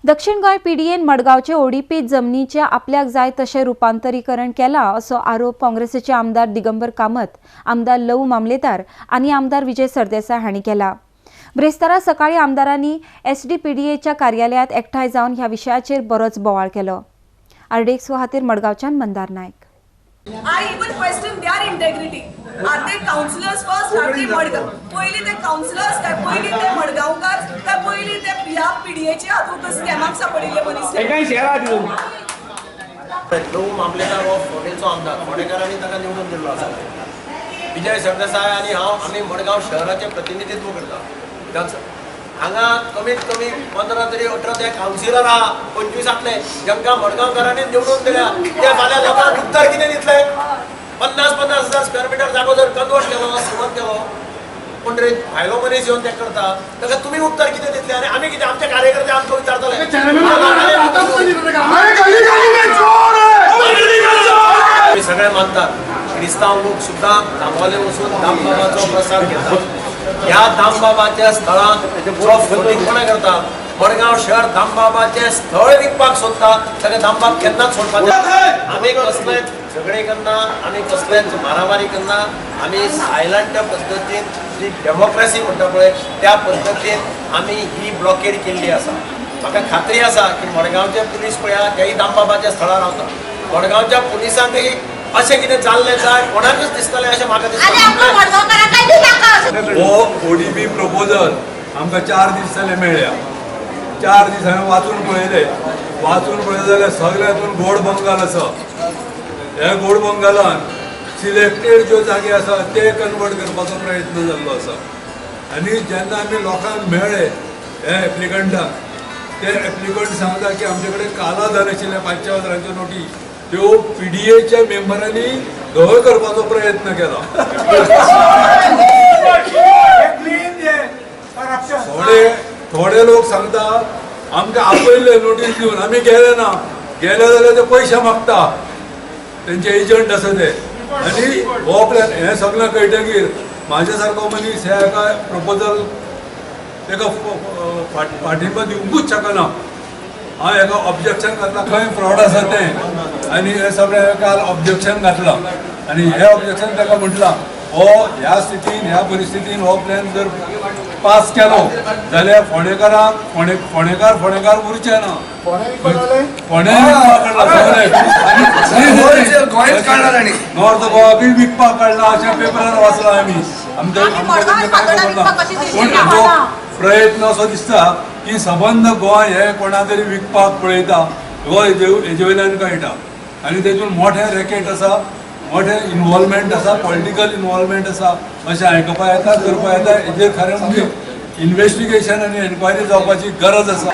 दक्षिण Goa PDN मडगांवचे ODP जमनीचे आपल्याक जाय तशें रुपांतरीकरण केलां असो आरोप काँग्रेसीचे आमदार दिगंबर कामत, आमदार लवू मामलेदार आनी आमदार विजय सरदेसाय हांणी केला. ब्रेस्तारा सकाळी आमदारांनी एसडीपीडीएच्या कार्यालयांत एकठांय जावन ह्या विशयाचेर बरोच बोवाळ केलो. आरडीएक्स खातीर मडगांवच्यान Mandar Naik. I even question their integrity. Are they councillors first? Are they Madgaon? पयली ते councillors काय पयली ते मडगांवकार काय पयली ते ह्या पीडीएचे हातूंत स्कॅमाक सापडिल्ले मनीस? लवू मामलेदार हो फोंडेचो आमदार, फोंडेकारांनी ताका निवडून दिल्लो आसा. विजय सरदेसाय आनी हांव आमी मडगांव शहराचें प्रतिनिधित्व करता विधानसभा. हांगा कमीत कमी 15 तरी 18 ते कावन्सिलर आहा 25तांतले, जांकां मडगांवकारांनी निवडून दिल्या. ते फाल्यां लोकांक उत्तर कितें दितले? 50-50 हजार स्क्वेअर मिटर जागो जर कन्वर्ट केलो, सुमत केलो, कोण तरी भायलो मनीस येवन ते करता, ताका तुमी उत्तर कितें दितले? आनी आमी कितें, आमचे कार्यकर्ते आमकां विचारतले. आमी सगळे मानतात, क्रिस्तांव लोक सुद्दां दांबोले वचून दामबाबाचो प्रसाद घेतात. ह्या दामबाबाच्या स्थळांत जो फटींगपणां करता, मडगांव शहर दामबाबाचें स्थळ विकपाक सोदता, ताका दामबाब केन्नाच सोडपाचे. आमी कसलेच झगडे करना, आमी कसलेच मारामारी करना. आमी सायलंट पद्दतीन, जी डेमोक्रेसी म्हणटा पळय, त्या पद्दतीन आमी ही ब्लॉकेड केल्ली आसा. म्हाका खात्री आसा की मडगांवचे पुलीस पळया, तेय दामबाबाच्या स्थळार रावता. मडगांवच्या पुलिसांकय अशें कितें जाल्लें जाय कोणाकूच दिसतलें अशें म्हाका दिसता. हो ओडीपी प्रपोजल आमकां 4 दीस जाले मेळ्ळ्या. 4 दीस हांवें वाचून पळयले. वाचून पळयले जाल्यार सगळ्या हातून गोड बंगाल आसा. ह्या गोड बंगालान सिलेक्टेड ज्यो जागे आसा ते कन्वर्ट करपाचो प्रयत्न जाल्लो आसा. आनी जेन्ना आमी लोकांक मेळ्ळे, हे एप्लिकंटांक, ते एप्लिकंट सांगता की आमचे कडेन कालाधन आशिल्ले 500 हजारांच्यो नोटी, त्यो पीडीएच्या मेंबरांनी धवो करपाचो प्रयत्न केला. थोडे थोडे लोक सांगता आमकां आपयल्ले नोटीस दिवन, आमी गेले ना. गेले जाल्यार ते पयशे मागता, तेंचे एजंट आसा ते. आनी हो प्लॅन हें सगळें कळटकीर म्हाजे सारको मनीस हे एका प्रपोजल तेका फाटिंबा दिवंकूच शकना. हांव हेका ऑब्जेक्शन घातलां, खंय फ्रॉड आसा तें, आनी हें सगळें काल ऑब्जेक्शन घातलां. आनी हें ऑब्जेक्शन ताका म्हटलां, हो ह्या स्थितीन, ह्या परिस्थितीन हो प्लॅन जर पास केलो जाल्यार फोंडेकारांक फोंडेकार फोंडेकार उरचे ना. फोंडे नॉर्थ गोवा बी विकपाक काडला अशें पेपरार वाचलां आमी. आमच्या काय खबर ना, पूण हो प्रयत्न असो दिसता की सबंद गोंय हे कोणा तरी विकपाक पळयता, हो हेजे वयल्यान कळटा. आनी तेतून मोठें रॅकेट आसा, मोठें इनवॉल्वमेंट आसा, पॉलिटिकल इनवॉल्वमेंट आसा अशें आयकपा येता, करपा येता. हेजेर खरें म्हणजे इन्वेस्टिगेशन आनी एन्क्वायरी जावपाची गरज आसा.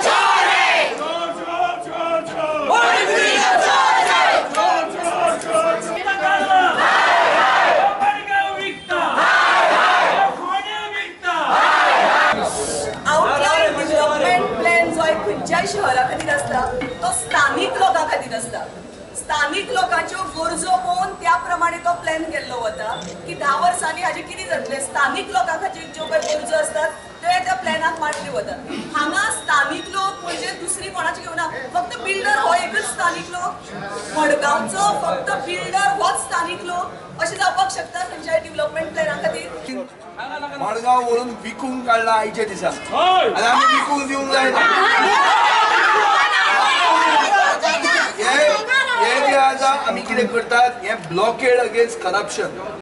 आउटलायन डेव्हलपमेंट प्लॅन जो खंयच्याय शहरा खातीर आसता तो स्थानीक लोकां खातीर आसता. स्थानीक लोकांच्यो गरजो पळोवन त्या प्रमाणे तो प्लॅन केल्लो वता की 10 वर्सांनी हाजें कितें जातलें. स्थानीक लोकां खातीर ज्यो कांय गरजो आसतात ते त्या प्लॅनाक मांडले वतात. हांगा स्थानीक लोक म्हणजे दुसरी कोणाची घेवना, फक्त बिल्डर हो एकच स्थानीक लोक. मडगांवचो फक्त बिल्डर होच स्थानीक लोक अशें जावपाक शकता खंयच्याय डेव्हलपमेंट प्लॅना खातीर? मडगांव वरून विकूंक काडला आयच्या दिसा, आनी आमी विकूंक दिवंक जायना. हे जे आसा आमी कितें करतात, हे ब्लॉकेड अगेन्स्ट करप्शन.